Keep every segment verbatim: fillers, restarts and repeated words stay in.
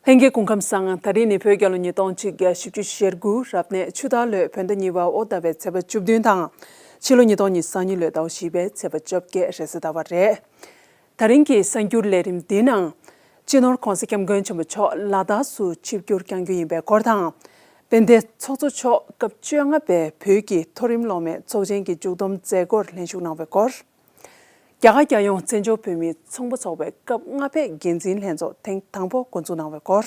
ལྷན་རྒྱས་སྐུ་ཁམས་བཟང་། ད་རིང་ནི་བོད་རྒྱལ་ལོ་ཉིས་སྟོང་ཆིག་བརྒྱ་བཞི་བཅུ་ཞེ་དགུ་རབ་གནས་ཆུ་སྟག་ལོའི་བོད་ཟླ་གཉིས་པ་དབོ་ཟླ་བའི་ཚེས་པ་བཅུ་བདུན་དང་། ཕྱི་ལོ་ཉིས་སྟོང་ཉི་ཤུ་རྩ་གཉིས་ལོའི་ཟླ་བ་བཞི་པའི་ཚེས་པ་བཅོ་བརྒྱད་རེས་གཟའ་ཟླ་བ་རེད། ད་རིང་གི་གསར་འགྱུར་ལས་རིམ་འདིའི་ནང་། སྤྱི་ནོར་༸གོང་ས་༸སྐྱབས་མགོན་ཆེན་པོ་མཆོག་ལ་དྭགས་སུ་ཆིབས་བསྒྱུར་བསྐྱང་རྒྱུ་ཡིན་པའི་སྐོར་དང་། དཔལ་ལྡན་ཚོགས་གཙོ་མཆོག་སྐབས་བཅོ་ལྔ་པའི་བོད་ཀྱི་མཐོ་རིམ་སློབ་མའི་ཚོགས་ཆེན་གྱི་མཇུག་བསྡོམས་མཛད་སྒོར་ལྷན་ཞུགས་གནང་བའི་སྐོར། རྒྱ་གར་རྒྱལ་ཡོངས་བཙན་བྱོལ་བོད་མིའི་ཚོང་པ་ཚོགས་པའི་སྐབས་ལྔ་པའི་འགན་འཛིན་ལྷན་ཚོགས་ཐེངས་དང་པོ་འགོ་འཛུགས་གནང་བའི་སྐོར།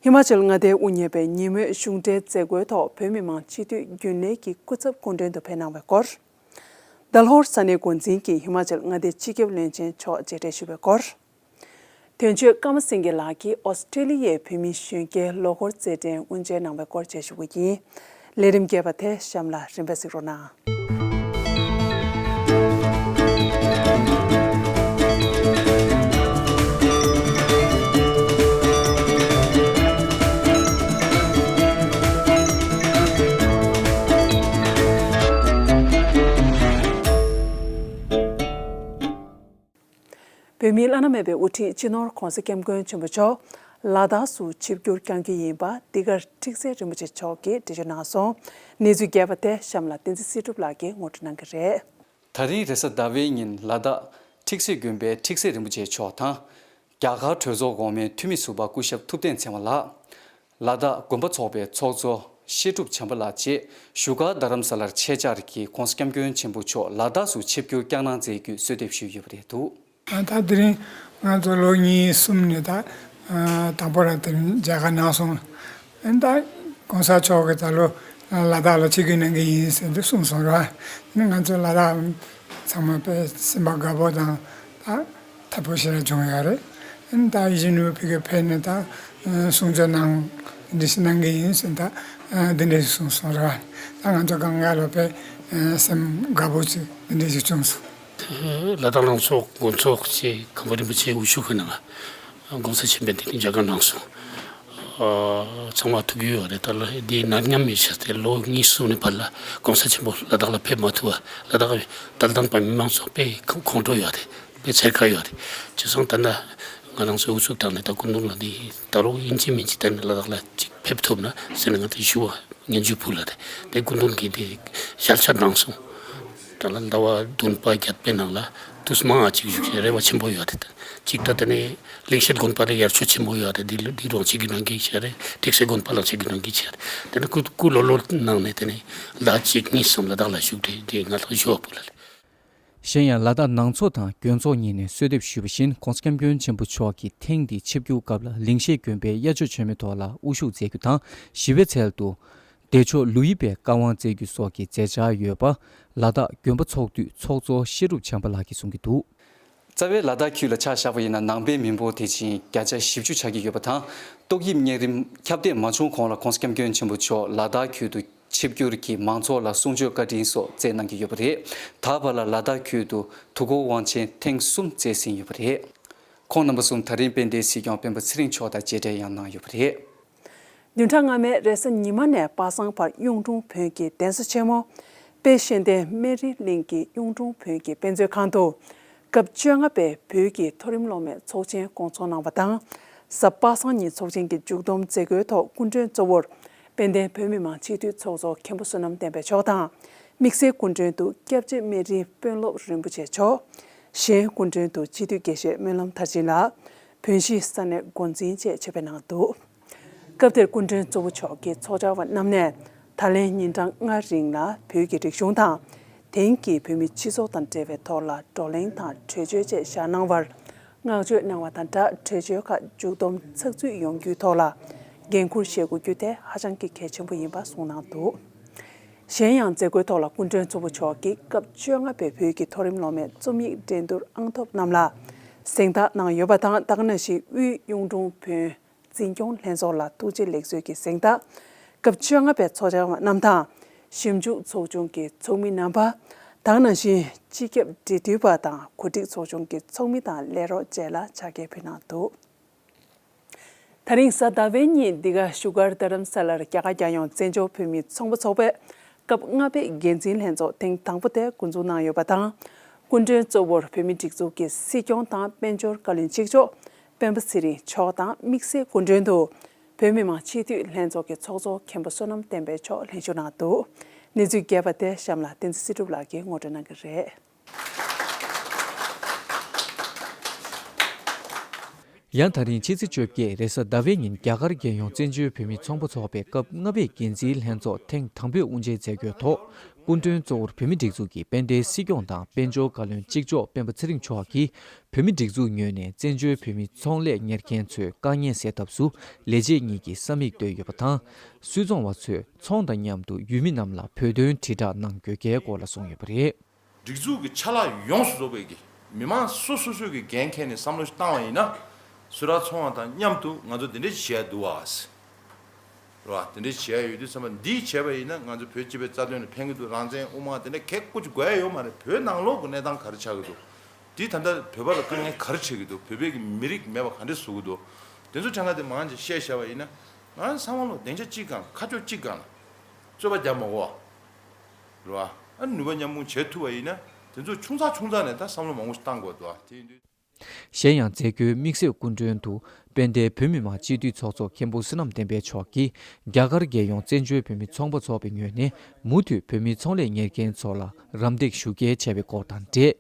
ཧི་མ་ཅལ་མངའ་སྡེའི་དབུ་བརྙེས་པའི་ཉིན་མོའི་གཞུང་འབྲེལ་མཛད་སྒོའི་ཐོག་བོད་མི་མང་སྤྱི་འཐུས་རྒྱུན་ལས་ཀྱི་སྐུ་ཚབ་སྐུ་མགྲོན་དུ་ཕེབས་གནང་བའི་སྐོར། ལྡ་ལྷོར་ས་གནས་འགོ་འཛིན་གྱིས་ཧི་མ་ཅལ་མངའ་སྡེའི་སྤྱི་ཁྱབ་བློན་ཆེན་མཆོག་མཇལ་འཕྲད་ཞུས་པའི་སྐོར། དོན་གཅོད་ཀརྨ་སེང་གེ་ལགས་ཀྱིས་ཨོ་སི་ཀྲེ་ལི་ཡའི་བོད་མི་གཞོན་སྐྱེས་ལོ་འཁོར་རྩེད་འགྲན་དབུ་འབྱེད་གནང་བའི་སྐོར་བཅས་ཞུ་གི་ཡིན། ལས་རིམ་རྒྱས་པ་དེ་གཤམ་ལ་རིམ་པས་གཟིགས་རོགས་གནང་། བོད་མིའི་བླ་ན་མེད་པའི་དབུ་ཁྲིད་སྤྱི་ནོར་༸གོང་ས་༸སྐྱབས་མགོན་ཆེན་པོ་མཆོག་ལ་དྭགས་སུ་ཆིབས་བསྒྱུར་བསྐྱང་རྒྱུ་ཡིན་པ་འདི་གར་ཁྲིག་སེ་རིན་པོ་ཆེ་མཆོག་གིས་འགྲེལ་བརྗོད་གནང་སོང་། གནས་ཚུལ་རྒྱས་པ་དེ་གཤམ་ལ་བསྟན་འཛིན་སྲིད་སྒྲུབ་ལགས་ཀྱིས་ངོ་སྤྲོད་གནང་གི་རེད། ད་རིང་རེས་གཟའ་ཟླ་བའི་ཉིན་ལ་དྭགས་ཁྲིག་སེ་དགོན་པའི་ཁྲིག་སེ་རིན་པོ་ཆེ་མཆོག་དང་། རྒྱ་གར་གྲོས་ཚོགས་འོག་མའི་འཐུས་མི་ཟུར་པ་སྐུ་ཞབས་ཐུབ་བསྟན་ཚེ་དབང་ལགས། ལ་དྭགས་དགོན་པ་ཚོགས་པའི་ཚོགས་གཙོ་བཤད་སྒྲུབ་བྱམས་པ་ལགས་བཅས་བཞུགས་སྒར་རྡ་རམ་ས་ལར་ཆེད་བཅར་གྱིས་༸གོང་ས་༸སྐྱབས་མགོན་ཆེན་པོ་མཆོག་ལ་དྭགས་སུ་ཆིབས་བསྒྱུར་བསྐྱངས་གནང་མཛད་རྒྱུའི་གསོལ་འདེབས་ཞུས་ཡོད་པ་རེད་འདུག། ད་དེ་རིང་ང་ཚོ་ལོ་གཉིས་གསུམ་ནས་ད་དང་པོ་རང་དེ་རིང་མཇལ་ཁ་གནང་སོང་། ད་༸གོང་ས་མཆོག་གིས་ད་ལོ་ལ་དྭགས་ལ་ཆིབས་བསྒྱུར་གནང་གི་ཡིན་ཟེར་འདི་གསུངས་སོང་ར། ང་ཚོ་ལ་དྭགས་ཚང་མ་དཔེ་སེམས་པ་དགའ་པོ་དང་ད། དགའ་པོ་ཞེ་དྲག་བྱུང་ཡོད་རེད། ཨ་ནི་ད་ཡིད་བཞིན་ནོར་བུ་ཕ་གིར་ཕེབས་ནས་ད་གསུང་ཆོས་གནང་འདི་འདྲ་ཞིག་གནང་གི་ཡིན་ཟེར་ད་འདི་འདྲ་ཞིག་གསུངས་སོང་རེད་བ། ད་ང་ཚོ་སྒང་ག་ལ་དཔེ་སེམས་དགའ་པོ་ཅིག་འདི་འདྲ་ཞིག་བྱུང་སོང་། ལ་དྭགས་ལུང་ཚོགས་དགོན་ཚོགས་ཀྱི་གང་པ་རིན་པོ་ཆེའི་དབུ་བཞུགས་ཁང་ནང་ལ་༸གོང་ས་ཆེན་པོས་འདི་ནས་མཇལ་ཁ་གནང་སོང་། ཚང་མ་ཐུགས་ཡོད་རེད། ད་ལོ་འདི་ནར་མཉམ་མི་བྱས་ཏེ་ལོ་གཉིས་གསུམ་ནས་བར་ལ་༸གོང་ས་ཆེན་པོ་ལ་དྭགས་ལ་ཕེབས་མ་ཐུབ་པ་ལ་དྭགས་ཀྱི་དད་ལྡན་པ་མི་མང་ཚོ་དཔེ་ཁོང་ཁོང་ཁྲོ་ཡོད་རེད། དཔེ་འཚེར་ཁ་ཡོད་རེད། བྱས་ཙང་ད་ལྟ་ང་རང་ཚོའི་ཨུ་ཚུགས་བཏང་ནས་ད་སྐུ་མདུན་ལ་འདི་ད་རུང་ཡིན་གཅིག་མིན་གཅིག་ད་ནི་ལ་དྭགས་ལ་ཅིག་ཕེབས་ཐུབ་ན་ཟེར་ནས་ང་དེ་ཞུ་བ་སྙན་ཞུ་ཕུལ་ལ་རེད། དེ་སྐུ་མདུན་གྱིས་དེ་ཞལ་ཆད་གནང་སོང་། ད་ལ་ཟླ་བ་བདུན་པ་བརྒྱད་པའི་ནང་ལ་དུས་མང་ང་གཅིག་བཞུགས་ཤིང་རེ་བ་ཆེན་པོ་ཡོད་རེད། གཅིག་ད་དེ་ནས་ལེགས་བཤད་དགོན་པ་ལ་ཡར་ཞུ་ཆེན་པོ་ཡོད་རེད། འདི་འདི་རང་བྱེད་ཀྱི་གནང་གི་བྱས་རེད། ཁྲིག་སེ་དགོན་པ་ལ་བྱེད་ཀྱི་གནང་གི་བྱས་རེད། དེ་ནས་སྐུ་སྐུ་ལོ་ལོ་གནང་ནས་དེ་ནས་ཟླ་གཅིག་གཉིས་གསུམ་ལ་དྭགས་ལ་བཞུགས་ཏེ་དེ་ང་ལ་ཞུ་བ་ཕུལ་ལ་རེད། གཞན་ཡང་ལ་དྭགས་ནང་ཚོགས་དང་དགོན་ཚོགས་གཉིས་ནས་གསོལ་འདེབས་ཞུས་པ་བཞིན་༸གོང་ས་༸སྐྱབས་མགོན་ཆེན་པོ་མཆོག་གིས་ཐེངས་འདིའི་ཆིབས་བསྒྱུར་སྐབས་ལ་ལིང་ཤེད་དགོན་པའི་དབྱར་ཆོས་མཆོད་མེ་ཐོག་ལ་དབུ་བཞུགས་མཛད་རྒྱུ་དང་ཞི་བའི་ཚལ་དུ་བདེ་མཆོག་ལོ་ཡི་པའི་བཀའ་དབང་སྩལ་རྒྱུ་སོགས་ཀྱི་མཛད་འཆར་ཡོད་པ་ལ་དྭགས་དགོན་པ་ཚོགས་འཐུས་ཚོགས་གཙོ་བཤད་སྒྲུབ་བྱམས་པ་ལགས་ཀྱིས་གསུང་གི་འདུག། རྩ་བའི་ལ་དྭགས་ཁུལ་ལ་ཆ་བཞག་པ་ཡིན་ན་ནང་པའི་མི་འབོར་དེ་བཞིན་བརྒྱ་ཆ་བཞི་བཅུ་ཆགས་ཀྱི་ཡོད་པ་དང་། ཏོག་དབྱིབས་གཉན་རིམས་ཁྱབ་གདལ་མ་བྱུང་གོང་ལ་༸གོང་ས་༸སྐྱབས་མགོན་ཆེན་པོ་མཆོག་ལ་དྭགས་ཁུལ་དུ་ཆིབས་བསྒྱུར་གྱིས་མང་ཚོགས་ལ་གསུང་ཆོས་བཀའ་དྲིན་སོགས་སྩལ་གནང་གི་ཡོད་པ་རེད། ད་བར་ལ་ལ་དྭགས་ཁུལ་དུ་དུས་འཁོར་དབང་ཆེན་ཐེངས་གསུམ་སྩལ་ཟིན་ཡོད་པ་རེད། ཁོང་རྣམ་པ་གསུམ་ད་རིང་དཔལ་ལྡན་སྲིད་སྐྱོང་སྤེན་པ་ཚེ་རིང་མཆོག་དང་མཇལ་འཕྲད་ཡང་གནང་ཡོད་པ་རེད། བདུན་ཕྲག་སྔ་མའི་རེས་གཟའ་ཉི་མ་ནས་པ་སངས་བར་གཡུང་དྲུང་བོན་གྱི་གདན་ས་ཆེན་མོ་དཔལ་གཤེན་བསྟན་སྨན་རིའི་གླིང་གི་གཡུང་དྲུང་བོན་གྱི་དཔེ་མཛོད་ཁང་དུ། སྐབས་བཅོ་ལྔ་པའི་བོད་ཀྱི་མཐོ་རིམ་སློབ་མའི་ཚོགས་ཆེན་སྐོང་ཚོགས་གནང་བ་དང་། གཟའ་པ་སངས་ཉིན་ཚོགས་ཆེན་གྱི་མཇུག་བསྡོམས་མཛད་སྒོའི་ཐོག་སྐུ་མགྲོན་གཙོ་བོར་དཔལ་ལྡན་བོད་མི་མང་སྤྱི་འཐུས་ཚོགས་གཙོ་མཁན་པོ་བསོད་ནམས་བསྟན་འཕེལ་མཆོག་དང་། དམིགས་བསལ་སྐུ་མགྲོན་དུ་སྐྱབས་རྗེ་སྨན་རིའི་དཔོན་སློབ་རིན་པོ་ཆེ་མཆོག། གཞན་སྐུ་མགྲོན་དུ་སྤྱི་འཐུས་དགེ་བཤེས་སྨོན་ལམ་མཐར་ཕྱིན་ལགས། བོན་གཞིས་ས་གནས་འགོ་འཛིན་བཅས་ཆེད་ཕེབས་གནང་འདུག། སྐབས་དེར་སྐུ་མགྲོན་གཙོ་བོ་མཆོག་གིས་ཚོགས་བཅར་བ་རྣམས་ནས་ད་ལན་ཉིན་གྲངས་ལྔ་རིང་ལ་བོད་ཀྱི་རིག་གཞུང་དང་། དེང་གི་བོད་མིའི་སྤྱི་ཚོགས་དང་འབྲེལ་བའི་ཐོག་ལ་བགྲོ་གླེང་དང་གྲོས་ཆོད་བཅས་བཞག་གནང་བར། བསྔགས་བརྗོད་གནང་བ་དང་སྦྲགས་གྲོས་ཆོད་ཁག་མཇུག་བསྡོམས་ཚགས་ཚུད་ཡོང་རྒྱུའི་ཐོག་ལ་འགན་འཁུར་བཞེས་དགོས་རྒྱུ་དེ་ཧ་ཅང་གི་གལ་ཆེན་པོ་ཡིན་པ་གསུངས་གནང་འདུག། གཞན་ཡང་མཛད་སྒོའི་ཐོག་ལ་སྐུ་མགྲོན་གཙོ་བོ་མཆོག་གིས་སྐབས་བཅོ་ལྔ་པའི་བོད་ཀྱི་མཐོ་རིམ་སློབ་མའི་རྩོམ་ཡིག་འགྲན་བསྡུར་ཨང་ཐོབ་རྣམས་ལ་གཟེངས་རྟགས་གནང་ཡོད་པ་དང་། ད་ག་ནང་བཞིན་དབུས་གཡུང་དྲུང་བོན་འཛིན་སྐྱོང་ལྷན་ཚོགས་ལ་ཐུགས་རྗེ་ལེགས་གསོལ་གྱི་གཟེངས་རྟགས། སྐབས་བཅོ་ལྔ་པའི་ཚོགས་བཅར་བ་རྣམས་དང་། ཞིབ་འཇུག་ཚོགས་ཆུང་གི་ཚོགས་མི་རྣམ་པ། ད་ག་ནང་བཞིན་སྤྱི་ཁྱབ་འབྲེལ་མཐུད་པ་དང་གོ་སྒྲིག་ཚོགས་ཆུང་གི་ཚོགས་མི་དང་ལས་རོགས་བཅས་ལ་ཕྱག་འཁྱེར་ཕུལ་གནང་འདུག། ད་རིང་གཟའ་ཟླ་བའི་ཉིན་འདི་ག་བཞུགས་སྒར་རྡ་རམ་ས་ལར་རྒྱ་གར་རྒྱལ་ཡོངས་བཙན་བྱོལ་བོད་མིའི་ཚོང་པ་ཚོགས་པའི་སྐབས་ལྔ་པའི་འགན་འཛིན་ལྷན་ཚོགས་ཐེངས་དང་པོ་དེ་འགོ་འཛུགས་གནང་ཡོད་པ་དང་། སྐུ་མགྲོན་གཙོ་བོར་བོད་མིའི་སྒྲིག་འཛུགས་ཀྱི་སྲིད་སྐྱོང་དང་དཔལ་འབྱོར་བཀའ་བློན་གཅིག་ལྕོགས་ སྤེན་པ་ཚེ་རིང་མཆོག་དང་དམིགས་བསལ་སྐུ་མགྲོན་དུ་བོད་མི་མང་སྤྱི་འཐུས་ལྷན་ཚོགས་ཀྱི་ཚོགས་གཙོ་མཁན་པོ་བསོད་ནམས་བསྟན་འཕེལ་མཆོག་ལྷན་ཞུགས་གནང་འདུག་གནས་ཚུལ་རྒྱས་པ་དེ་གཤམ་ལ་བསྟན་འཛིན་སྲིད་སྒྲུབ་ལགས་ཀྱིས་ངོ་སྤྲོད་གནང་གི་རེད། ཡང་ད་རིང་ཕྱི་ཚེས་བཅོ་བརྒྱད་རེས་གཟའ་ཟླ་བའི་ཉིན་རྒྱ་གར་རྒྱལ་ཡོངས་བཙན་བྱོལ་བོད་མིའི་ཚོང་པ་ཚོགས་པའི་སྐབས་ལྔ་པའི་འགན་འཛིན་ལྷན་ཚོགས་ཐེངས་དང་པོས་དབུ་འབྱེད་མཛད་སྒོའི་ཐོག་སྐུ་མགྲོན་གཙོ་བོར་བོད་མིའི་སྒྲིག་འཛུགས་ཀྱི་དཔལ་ལྡན་སྲིད་སྐྱོང་དང་དཔལ་འབྱོར་བཀའ་བློན་གཅིག་ལྕོགས་སྤེན་པ་ཚེ་རིང་མཆོག་གིས་བོད་མིའི་སྒྲིག་འཛུགས་ངོས་ནས་བཙན་བྱོལ་བོད་མིའི་ཚོང་ལས་གཉེར་མཁན་ཚོའི་དཀའ་ངལ་སེལ་ཐབས་སུ་ལས་བྱེད་གཉིས་ཀྱི་ས་མིག་བཏོད་ཡོད་པ་དང་། སུད་ཚོང་བ་ཚོས་ཚོང་དང་མཉམ་དུ་ཡུལ་མི་རྣམས་ལ་བོད་དོན་དྲིལ་བསྒྲགས་གནང་དགོས་གལ་སྐོར་ལ་གསུངས་ཡོད་པ་རེད། སྒྲིག་འཛུགས་ཀྱི་ཆ་ལག་ཡོངས་སུ་རྫོགས་པའི་གི་མི་མང་སོ་སོ་སོའི་གི་འགན་འཁྱེར་ནས་བསམ་བློ་ཞིག་བཏང་བ་ཡིན་ན། སུད་ཊར་ཚོང་བ་དང་མཉམ་དུ་ང་ཚོ་དེ་འདྲས་བྱེད་ཡ་འདུག་བ། རེད་བ། དེ་འདྲས་བྱེད་ཡ་ཡོད་དུས་ཙམ་པ་འདི་བྱས་པ་ཡིན་ན་ང་ཚོ་བོད་སྤྱི་པའི་རྩ་དོན་ལ་ཕན་གི་འདུག་རང་བཙན་དབུ་མ་དེ་འདྲ་གལ་ཀུ་ཅིག་དགོས་ཡ་ཡོད་མ་རེད། བོད་ནང་ལོགས་ཀྱི་གནས་སྟངས་ག་རེ་ཆགས་ཀྱི་འདུག་དེའི་ད་ལྟ་བོད་པ་ལ་དཀའ་ངལ་ག་རེ་འཕྲད་ཀྱི་འདུག་བོད་པའི་གི་མི་རིགས་མེད་པ་ག་འདྲས་བཟོ་གི་འདུག་དེ་ཚོ་གྲངས་ཀ་དེ་མང་ཆེ་བཤད་བཞག་པ་ཡིན་ན། ང་ཚང་མ་ལོ་སྡིངས་ཆ་གཅིག་སྒང་ཁ་ཕྱོགས་གཅིག་སྒང་ལ་རྩོད་པ་རྒྱག་མ་དགོས་བ། རེད་བ། ཨ་ནུས་པ་མཉམ་སྤུངས་བྱེད་ཐུབ་པ་ཡིན་ན། དེ་ཚོ་ཆུང་ཙག་ཆུང་ཙག་ནས་ད་བསམ་བློ་མང་པོ་ཞིག་བཏང་དགོས་འདུག་བ། དེ་ཡིན་དུས། གཞན་ཡང་མཛད་སྒོའི་དམིགས་བསལ་སྐུ་མགྲོན་དུ་དཔལ་ལྡན་བོད་མི་མང་སྤྱི་འཐུས་ཚོགས་གཙོ་མཁན་པོ་བསོད་ནམས་བསྟན་འཕེལ་མཆོག་གིས་རྒྱ་གར་རྒྱལ་ཡོངས་བཙན་བྱོལ་བོད་མིའི་ཚོང་པ་ཚོགས་པའི་ངོས་ནས་མུ་མཐུད་བོད་མིའི་ཚོང་ལས་གཉེར་མཁན་ཚོ་ལ་རམ་འདེགས་ཞུ་གལ་ཆེ་བའི་སྐོར་དང་འབྲེལ།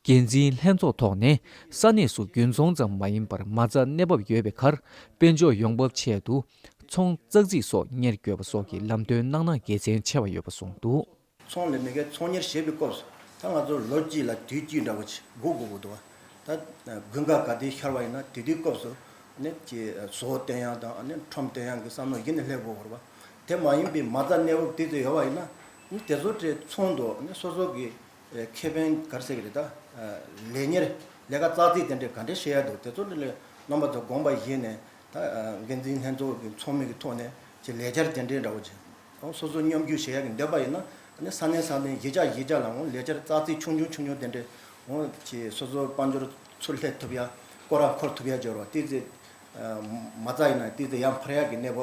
འགན་འཛིན་ལྷན་ཚོགས་ཐོག་ནས་ས་གནས་སུ་རྒྱུན་ཚོང་ཙམ་མ་ཡིན་པར་མ་རྩ་གནས་བབ་ཡོད་པའི་ཁར་དཔལ་འབྱོར་ཡོང་འབབ་ཆེད་དུ་ཚོང་ཙག་ཙིག་སོགས་གཉེར་དགོས་པ་སོགས་ཀྱི་ལམ་སྟོན་གནང་ན་དགེ་མཚན་ཆེ་བ་ཡོད་པ་གསུངས་འདུག་ཚོང་ལས་མི་སྒེར་ཚོང་གཉེར་བྱེད་པའི་སྐབས་སུ་ད་ང་ཚོ་ལོ་གཅིག་ལ་དུས་གཅིག་འདྲ་བོ་ཅིག་སྒུག་དགོས་ཀྱི་འདུག་བ། ད་དགུན་ཁ་ག་དུས་ཤར་བ་ཡིན་ན་དེ་དུས་སྐབས་སུ་ནི་ཅིག་བཟོ་བསྟེན་ཡག་དང་ནི་ཁྲོམ་བསྟེན་ཡག་གི་བསམ་བློ་ཡིན་ནི་སླེབས་དགོས་པ་རེད་བ། དེ་མ་ཡིན་པའི་མ་རྩ་གནས་བབ་དེ་ཚོ་ཡོད་བ་ཡིན་ན་ནི་དེ་ཚོ་དེ་ཚོང་དུ་ནི་སོ་སོ་གི་ཁེ་ཕན་ག་རེ་ཟེར་གི་རེད། ད་ལས་གཉེར་ལས་ཀ་ཙག་ཙིག་དེ་འདྲས་ག་འདྲས་བྱེད་ཡག་འདུག་དེ་ཚོ་འདི་ལས་རྣམ་པ་ཚོ་དགོངས་པ་བཞེས་ནས། ད་འགན་འཛིན་ལྷན་ཚོགས་ཀྱི་ཚོགས་མི་གི་ཐོག་ནས་ཀྱི་ལས་འཆར་དེ་འདྲའི་འདྲ་བོ་ཅིག་སོ་སོ་མཉམ་ཞུགས་བྱེད་ཡག་གི་འདོད་པ་ཡིན་ན། ཨ་ནི་ས་གནས་ས་གནས་གཞིས་ཆགས་གཞིས་ཆགས་ལ་འོང་ལས་འཆར་ཙག་ཙིག་ཆུང་ཆུང་ཆུང་ཆུང་དེ་འདྲའི་འོང་ཀྱི་སོ་སོ་དཔལ་འབྱོར་ཚུར་སླེབས་ཐུབ་ཡག་སྐོར་ར་འཁོར་ཐུབ་ཡག་སྦྱོར་བ་ཏི་ཙི་མ་རྩ་ཡིན་ན་ཏི་ཙི་ཡར་འཕར་ཡག་གི་གནས་བབ་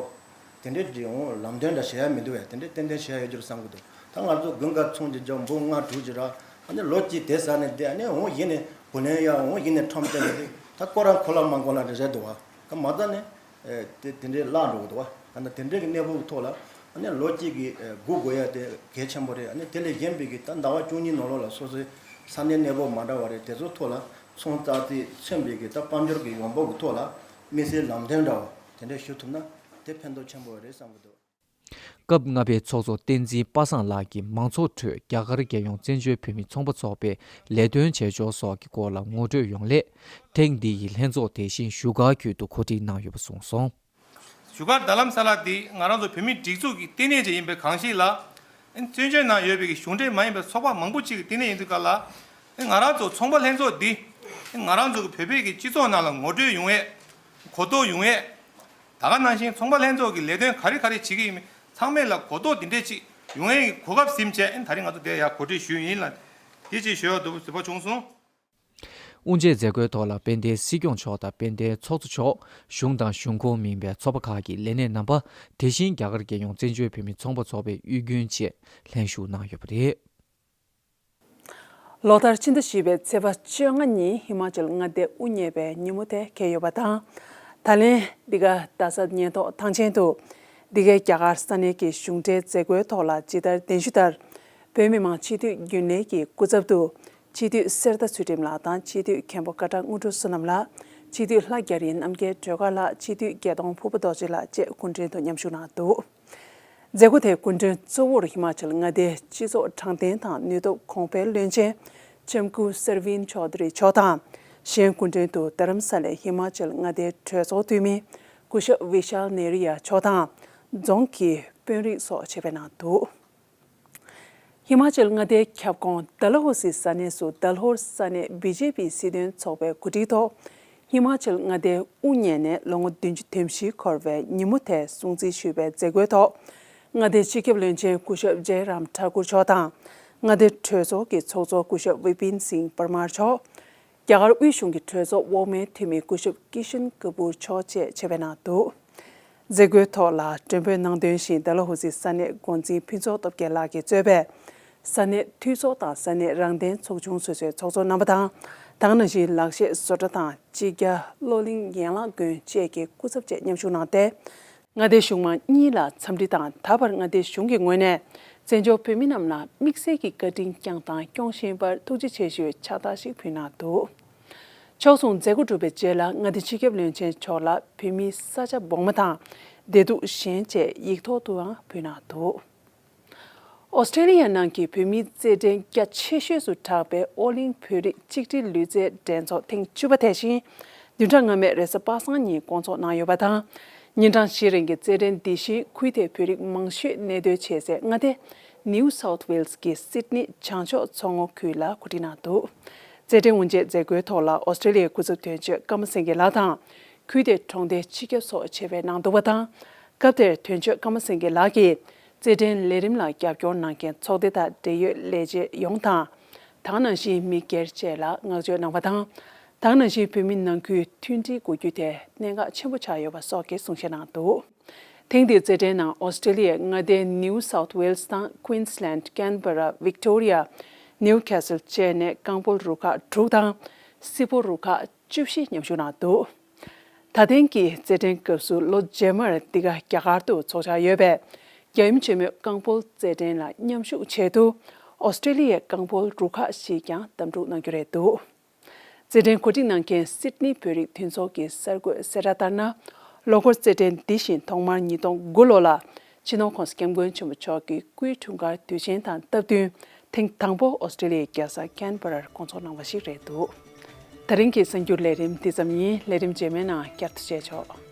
དེ་འདྲའི་འདྲའི་འོང་ལམ་སྟོན་འདྲ་བྱེད་ཡག་མི་འདུག་བས། དེ་འདྲའི་ཏན་ཏན་བྱེད་ཡག་ཡོད་རྒྱུར་བསམ་གི་འདུག་ད་ང་ཚོ་དགུན་ཁ་ཚོང་ཅིག་འཇོག་འབུམ་ལྔ་དྲུག་ཅིག་རག་ཨ་ནི་ལོ་གཅིག་དེ་ཟ་ནས་བསྡད། ཨ་ནི་འོང་ཡིན་ནས་བུ་ལོན་ཡག་འོང་ཡིན་ནས་ཁྲོམ་སྟོན་ནས་བསྡད། ད་སྐོར་ར་འཁོར་ལ་མ་འཁོར་ལ་འདྲ་བྱས་འདུག་བ། ད་མ་རྩ་ནས། ཨེ། དེ་དེ་འདྲའི་བརླག་འགྲོ་གི་འདུག་བ། ད་ནི་དེ་འདྲའི་གི་གནས་བབ་ཐོག་ལ་ཨ་ནི་ལོ་གཅིག་གི་ཨེ་སྒུག་དགོས་ཡ་དེ་གལ་ཆེན་པོ་རེད། ཨ་ནི་དེ་ལས་གཞན་པའི་གི་ད་ཟླ་བ་བཅུ་གཉིས་ནང་ལོགས་ལ་སོ་སོའི་ས་གནས་གནས་བབ་མ་འདྲ་བ་རེད། དེ་ཚོ་ཐོག་ལ་ཚོང་ཙག་ཙིག་མཚོན་པའི་གི་ད་དཔལ་འབྱོར་གི་ཡོང་འབབ་གི་ཐོག་ལ་དམིགས་བསལ་ལམ་སྟོན་འདྲ་བ་དེ་འདྲ་ཞུ་ཐུབ་ན་དེ་ཕན་ཐོགས་ཆེན་པོ་རེད་བསམ་གི་འདུག་སྐབས་ལྔ་པའི་ཚོགས་གཙོ་བསྟན་འཛིན་པ་སངས་ལགས་ཀྱིས་མང་ཚོགས་ཁྲོད་རྒྱ་གར་རྒྱལ་ཡོངས་བཙན་བྱོལ་བོད་མིའི་ཚོང་པ་ཚོགས་པའི་ལས་དོན་བྱེད་ཕྱོགས་སོགས་ཀྱི་སྐོར་ལ་ངོ་སྤྲོད་ཡོང་སླད། ཐེངས་འདི་ཡི་ལྷན་ཚོགས་དེ་བཞིན་བཞུགས་སྒར་ཁུལ་དུ་གོ་སྒྲིག་གནང་ཡོད་པ་གསུངས་སོང་། བཞུགས་སྒར་རྡ་རམ་ས་ལ་འདི་ང་རང་ཚོ་བོད་མིའི་སྒྲིག་འཛུགས་ཀྱི་ལྟེ་གནས་ཅིག་ཡིན་པའི་གང་ཞིག་ལ། བཙན་བྱོལ་ནང་ཡོད་པའི་གཞུང་འབྲེལ་མ་ཡིན་པའི་ཚོགས་པ་མང་པོ་ཅིག་གི་ལྟེ་གནས་ཡིན་དུས་སྐབས་ལ། ང་རང་ཚོ་ཚོང་པ་ལྷན་ཚོགས་འདི་ང་རང་ཚོ་གི་བོད་པའི་གི་སྤྱི་ཚོགས་ནང་ལ་ངོ་སྤྲོད་ཡོང་ཡས། གོ་རྟོགས་ཡོང་ཡས། ད་ག་ནང་བཞིན་ཚོང་པ་ལྷན་ཚོགས་ཀྱི་ལས་དོན་ག་རེ་ག་རེ་བྱེད་ཀྱི་ཡིན་མིན་ཚང་མས་ལ་གོ་རྟོགས་འདི་འདྲས་ཅིག་ཡོང་ཡས་ཀྱི་གོ་སྐབས་ཟིན་བྱས་ཨ་ནི་ད་རིང་ང་ཚོ་དེ་ཡར་གོ་སྒྲིག་ཞུས་ཡིན་ལ། དེ་ཅིག་ཞུ་ཡག་འདུག་ཟེར་བ་བྱུང་སོང་། དབུ་འབྱེད་མཛད་སྒོའི་ཐོག་ལ་དཔལ་ལྡན་སྲིད་སྐྱོང་མཆོག་དང་དཔལ་ལྡན་ཚོགས་གཙོ་མཆོག་གཞུང་དང་གཞུང་ཁོངས་མིན་པའི་ཚོགས་པ་ཁག་གི་ལས་སྣེ་རྣམ་པ། དེ་བཞིན་རྒྱ་གར་རྒྱལ་ཡོངས་བཙན་བྱོལ་བོད་མིའི་ཚོང་པ་ཚོགས་པའི་དབུས་རྒྱུན་བཅས་ལྷན་ཞུགས་གནང་ཡོད་པ་རེད། ལོ་ལྟར་ཕྱི་ཟླ་བཞི་པའི་ཚེས་པ་བཅོ་ལྔ་ཉིན་ཧི་མ་ཅལ་མངའ་སྡེ་དབུ་བརྙེས་པའི་ཉིན་མོ་དེ་འཁེལ་ཡོད་པ་དང་། ད་ལན་འདི་ག་རྡ་ས་ཉེན་རྟོག་ཐང་ཆེན་དུ་འདི་གའི་རྒྱ་གར་ས་གནས་ཀྱི་གཞུང་འབྲེལ་མཛད་སྒོའི་ཐོག་ལ་ཇི་ལྟར་གདན་ཞུ་ལྟར། བོད་མི་མང་སྤྱི་འཐུས་རྒྱུན་ལས་ཀྱི་སྐུ་ཚབ་ཏུ་སྤྱི་འཐུས་གསེར་རྟ་ཚུལ་ཁྲིམས་ལགས་དང་སྤྱི་འཐུས་མཁན་པོ་ཀ་ཊ་དངོས་གྲུབ་བསོད་ནམས་ལགས། སྤྱི་འཐུས་ལྷ་རྒྱ་རི་རྣམ་རྒྱལ་སྒྲོལ་དཀར་ལགས། སྤྱི་འཐུས་རྒྱལ་མཐོང་ཕུར་བུ་རྡོ་རྗེ་ལགས་བཅས་སྐུ་མགྲོན་དུ་མཉམ་ཞུགས་གནང་འདུག་མཛད་སྒོ་དེའི་སྐུ་མགྲོན་གཙོ་བོར་ཧི་མ་ཅལ་མངའ་སྡེའི་སྤྱི་ཚོགས་དྲང་བདེན་དང་ནུས་སྟོབས་གོང་འཕེལ་བློན་ཆེན་ལྕམ་སྐུ་སར་ཝིན་ཆོ་དྷ་རི་མཆོག་དང་། གཞན་སྐུ་མགྲོན་དུ་རྡ་རམ་ས་ལའི་ཧི་མ་ཅལ་མངའ་སྡེའི་གྲོས་ཚོགས་འཐུས་མི་སྐུ་ཞབས་བི་ཤཱལ་ནེ་རི་ཡ་མཆོག་དང་། རྫོང་གི་དཔོན་རིགས་སོགས་ཆེད་ཕེབས་གནང་འདུག་ཧི་མ་ཅལ་མངའ་སྡེའི་ཁྱབ་ཁོངས་ཌལ་ཧོ་སི་ས་གནས་སུ་ཌལ་ཧོར་ས་གནས་བི་ཇེ་པི་སྲིད་དོན་ཚོགས་པའི་གོ་སྒྲིག་ཐོག་ཧི་མ་ཅལ་མངའ་སྡེའི་དབུ་བརྙེས་ནས་ལོ་ངོ་བདུན་ཅུ་དོན་བཞི་འཁོར་བའི་ཉིན་མོ་དེ་སྲུང་བརྩི་ཞུས་པའི་མཛད་སྒོའི་ཐོག་མངའ་སྡེའི་སྤྱི་ཁྱབ་བློན་ཆེན་སྐུ་ཞབས་ཇེ་རམ་ཐ་ཀུར་མཆོག་དང་། མངའ་སྡེ་གྲོས་ཚོགས་ཀྱི་ཚོགས་གཙོ་སྐུ་ཞབས་བི་པིན་སིང་པར་མར་མཆོག་རྒྱ་གར་དབུས་གཞུང་གི་གྲོས་ཚོགས་འོག་མའི་འཐུས་མི་སྐུ་ཞབས་ཀི་ཤན་ཀ་པུར་མཆོག་བཅས་ཆེད་ཕེབས་གནང་འདུག་མཛད་སྒོའི་ཐོག་ལ་མགྲོན་འབོད་གནང་དོན་བཞིན་ཌལ་ཧོ་སི་ས་གནས་འགོ་འཛིན་ཕུན་ཚོགས་སྟོབས་རྒྱལ་ལགས་ཀྱིས་གཙོས་པའི་ས་གནས་འཐུས་ཚོགས་དང་ས་གནས་རང་བདེན་ཚོགས་ཆུང་སོ་སོའི་ཚོགས་གཙོ་རྣམ་པ་དང་ ད་ག་ནང་བཞིན་ལག་ཤེས་བཟོ་གྲྭ་དང་སྤྱི་རྒྱ་གློག་གླིང་ཡན་ལག་ཀུན་བཅས་ཀྱི་སྐུ་ཚབ་བཅས་མཉམ་ཞུགས་གནང་སྟེ། མངའ་སྡེ་གཞུང་མང་གཉིས་ལ་འཚམས་འདྲི་དང་ད་བར་མངའ་སྡེ་གཞུང་གི་ངོས་ནས་བཙན་བྱོལ་བོད་མི་རྣམས་ལ་དམིགས་བསལ་གྱི་བཀའ་དྲིན་བསྐྱངས་དང་སྐྱོང་བཞིན་པར་ཐུགས་རྗེ་ཆེ་ཞུའི་ཕྱག་རྟགས་ཤིག་ཕུལ་གནང་འདུག་ཕྱོགས་མཚུངས་མཛད་སྒོ་གྲུབ་པའི་རྗེས་ལ་མངའ་སྡེ་སྤྱི་ཁྱབ་བློན་ཆེན་མཆོག་ལ་བོད་མིའི་ས་ཆ་སྦོང་མ་དང་བདེ་སྡུག་གཞན་བཅས་ཡིག་ཐོག་ཏུའང་ཕུལ་གནང་འདུག་ཨོ་སི་ཀྲེ་ལི་ཡ་ནང་གི་བོད་མིའི་རྩེད་འགྲན་རྒྱ་ཆེ་ཤོས་སུ་གྲགས་པའི་ཨོ་གླིང་བོད་རིགས་གཅིག་སྒྲིལ་ལུས་རྩལ་འགྲན་ཚོགས་ཐེངས་བཅུ་པ་དེ་བཞིན་བདུན་ཕྲག་སྔ་མའི་རེས་གཟའ་པ་སངས་ཉིན་སྐོང་ཚོགས་གནང་ཡོད་པ་དང་། ཉིན་གྲངས་བཞི་རིང་གི་རྩེད་འགྲན་འདི་བཞིན་ཁུལ་དེའི་བོད་རིགས་མང་ཤོས་གནས་སྡོད་བྱེད་སའི་མངའ་སྡེ་New South Wales གྱི་Sydney བྱང་ཕྱོགས་མཚོ་ངོས་ཁུལ་ལ་གོ་སྒྲིག་གནང་འདུག་རྩེད་འགྲན་དབུ་འབྱེད་མཛད་སྒོའི་ཐོག་ལ་ཨོ་སི་ཀྲེ་ལི་ཡའི་སྐུ་ཚབ་དོན་གཅོད་ཀརྨ་སེང་གེ་ལགས་དང་། ཁུལ་དེའི་གྲོང་སྡེའི་སྤྱི་ཁྱབ་སོགས་ཆེད་ཕེབས་གནང་འདུག་པ་དང་། སྐབས་དེར་དོན་གཅོད་ཀརྨ་སེང་གེ་ལགས་ཀྱིས་རྩེད་འགྲན་ལས་རིམ་ལ་རྒྱབ་སྐྱོར་གནང་མཁན་ཚོགས་སྡེ་དང་འབྲེལ་ཡོད་ལས་བྱེད་ཡོངས་དང་། ད་ག་ནང་བཞིན་མི་སྒེར་བཅས་ལ་བསྔགས་བརྗོད་གནང་བ་དང་། ད་ག་ནང་བཞིན་བོད་མི་ནང་ཁུལ་མཐུན་སྒྲིལ་དགོས་རྒྱུ་དེ་གནད་འགག་ཆེན་པོ་ཆགས་ཡོད་པ་སོགས་ཀྱི་གསུང་བཤད་གནང་འདུག་ཐེངས་འདིའི་རྩེད་འགྲན་ནང་ཨོ་སི་ཀྲེ་ལི་ཡའི་མངའ་སྡེ་New South Wales དང་Queensland Canberra Victoria Newcastle བཅས་ནས་རྐང་སྤོལ་རུ་ཁག་དྲུག་དང་སིལ་སྤོལ་རུ་ཁག་བཅུ་བཞི་མཉམ་ཞུགས་གནང་འདུག་ད་ཐེངས་ཀྱི་རྩེད་འགྲན་སྐབས་སུ་ལོ་རྗེས་མར་འདི་ག་རྒྱ་གར་དུ་འཚོགས་འཆར་ཡོད་པས། རྒྱལ་ཡུམ་ཆེན་མོས་རྐང་སྤོལ་རྩེད་འགྲན་ལ་མཉམ་ཞུགས་ཆེད་དུ་ཨོ་སི་ཀྲེ་ལི་ཡའི་རྐང་སྤོལ་རུ་ཁག་ཞིག་ཀྱང་བདམས་སྒྲུག་གནང་རྒྱུ་རེད་འདུག་རྩེད་འགྲན་གོ་སྒྲིག་གནང་མཁན་སིད་ནི་བོད་རིགས་མཐུན་ཚོགས་ཀྱི་གསར་འགོད་གསལ་བསྒྲགས་ལྟར་ན། ལོ་འཁོར་རྩེད་འགྲན་འདི་བཞིན་ཐོག་མར་ཉིས་སྟོང་དགུ་ལོ་ལ་སྤྱི་ནོར་༸གོང་ས་༸སྐྱབས་མགོན་ཆེན་པོ་མཆོག་གི་སྐུའི་འཁྲུངས་སྐར་དུས་ཆེན་དང་སྟབས་བསྟུན་ཐེངས་དང་པོ་ཨོ་སི་ཀྲེ་ལི་ཡའི་རྒྱལ་ས་ཁན་བྷ་རར་སྐོང་ཚོགས་གནང་བ་ཞིག་རེད་འདུག་ད་རིང་གི་གསར་འགྱུར་ལས་རིམ་འདི་ཙམ་ཡིན། ལས་རིམ་རྗེས་མའི་ནང་བསྐྱར་དུ་མཇལ་ཆོག